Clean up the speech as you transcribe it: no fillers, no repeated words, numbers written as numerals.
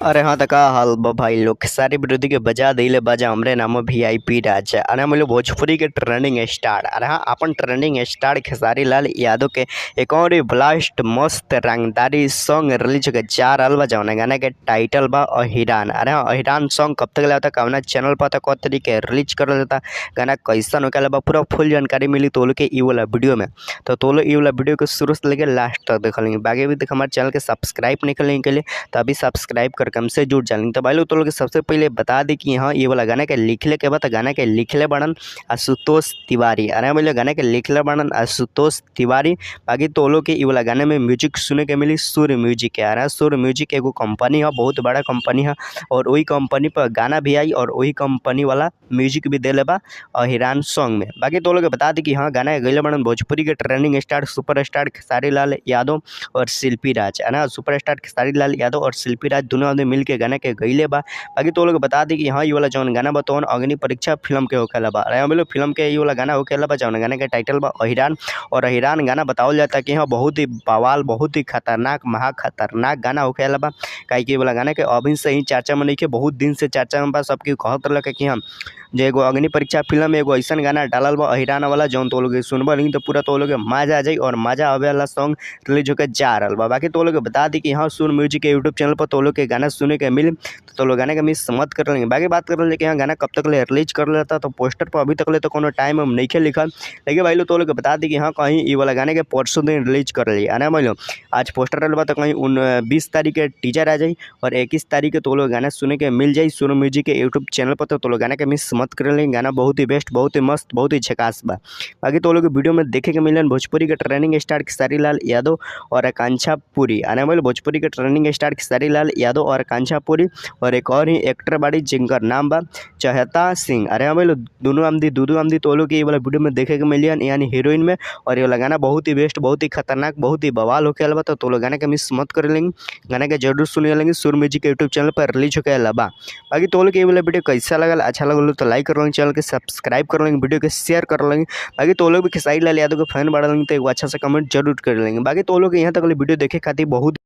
अरे हाँ त का हाल बा भाई लोग। सारे विरोधी के बजा दिले बाजा हमरे नाम वीआईपी राजा। अरे हम लोग भोजपुरी के ट्रेंडिंग स्टार। अरे हाँ अपन ट्रेंडिंग स्टार खेसारी लाल यादव के एक और ब्लास्ट मस्त रंगदारी सॉन्ग रिलीज होके जा रहल बा, जौन गाना के टाइटल बा अहिरान। अरे हाँ अहिरान सॉन्ग कब तक आता, कवना चैनल पर कब तरीके रिलीज करल जाता, गाना कैसन होके बा, पूरा फुल जानकारी मिली तो के ई वाला वीडियो में। तो लोग ई वाला वीडियो के शुरू से लेकर लास्ट तक देख लेंगे। बाकी भी देख हमारे चैनल के सब्सक्राइब नहीं कर के लिए तो अभी सब्सक्राइब करके हमसे जुड़ जाएंगे। तो भाई लोग तो लोग सबसे पहले बता दी कि हाँ ये वाला गाना के लिखले के बाद गाना के लिखले बड़न आशुतोष तिवारी। अरे भाई गाना के लिखले बड़न आशुतोष तिवारी। बाकी तो लोग के ये वाला गाने में म्यूजिक सुने के मिली सुर म्यूजिक के। अरे सुर म्यूजिक एगो कंपनी है, बहुत बड़ा कंपनी है और वही कंपनी पर गाना भी आई और वही कंपनी वाला म्यूजिक भी दिले बा अहिरान सॉन्ग में। बाकी तो लोग बता दी कि हाँ गाना गैले बड़न भोजपुरी के trending star super star Khesari Lal Yadav और शिल्पी राज। अरे सुपर स्टार खेसारी लाल यादव और शिल्पी राज दोनों आदमी मिल के गाना के गईले बा। बाकी तो लोग बता दी कि हाँ ये वाला जौन गाना बा तौन अग्नि परीक्षा फिल्म के होखेला बा। अरे हम लोग फिल्म के ये वाला गाना होखेला बा जौन गाना के टाइटल बा अहिरान। और अहिरान गाना बतावल जाता कि हाँ बहुत ही बवाल, बहुत ही खतरनाक, महा खतरनाक गाना होखेला बा। काहे कि ये वाला गाना के अभी से ही चर्चा में नहीं, बहुत दिन से चर्चा में बा। सबके कहत रहल कि हम जो एगो अग्नि परीक्षा फिल्म में एगो ऐसा गाना डालल बा अहिरान वाला जौन तो लोग सुनबा नहीं तो पूरा तो लोग मजा आ जाई और मजा आवे वाला सॉन्ग रिलीज होकर जा रहा बा। बाकी तो लोग बता दी कि हाँ सुर म्यूजिक के यूट्यूब चैनल पर तो लोग के गाना सुने के मिली तो लोग गाने के मिस मत कर लेंगे। बाकी बात कर रहे कि हाँ गाना कब तक ले रिलीज कर लेता तो पोस्टर पर अभी तक ले तो कोनो टाइम हम नहीं लिखल, लेकिन भाई लोग तो लोग बता दी कि हाँ कहीं ये वाला गाने के परसों दिन रिलीज कर ली। अरे भाई लोग आज पोस्टर रहा तो कहीं 20 तारीख के टीजर आ जाए और 21 तारीख के तो लोग गाना सुने के मिल जाए सुर म्यूजिक के यूट्यूब चैनल पर। तो लोग गाने के मिस मत कर लेंगे। गाना बहुत ही बेस्ट, बहुत ही मस्त, बहुत ही झकास बा। बाकी तो लोग वीडियो में देखे के मिलन भोजपुरी के ट्रेंडिंग स्टार खेसारी लाल यादव और आकांक्षा पुरी। अरे भाई भोजपुरी के ट्रेंडिंग स्टार खेसारी लाल यादव और आकांक्षा पुरी और एक और ही एक्टर बाड़ी जिनकर नाम बा चहेता सिंह। अरे भाई दोनों आमदी दो आमदी तो लोग ये वाला वीडियो में देखे के मिलियन यानी हीरोइन में। और ये वाला गाना बहुत ही बेस्ट, बहुत ही खतरनाक, बहुत ही बवाल होके बा। तो लोग गाने के मिस मत कर लेंगे, गाने के जरूर सुन लेंगे। सुर म्यूजिक के यूट्यूब चैनल पर रिलीज होके बा। बाकी तो लोग ये वाला वीडियो कैसा लगल, अच्छा लगल तो लाइक कर लेंगे, चैनल के सब्सक्राइब कर लेंगे, वीडियो के शेयर कर लेंगे। बाकी तो लोग भी खेसारी लाल यादव के फैन बढ़ लेंगे तो एक अच्छा सा कमेंट जरूर कर लेंगे। बाकी तो लोग यहाँ तक वीडियो देखे खातिर बहुत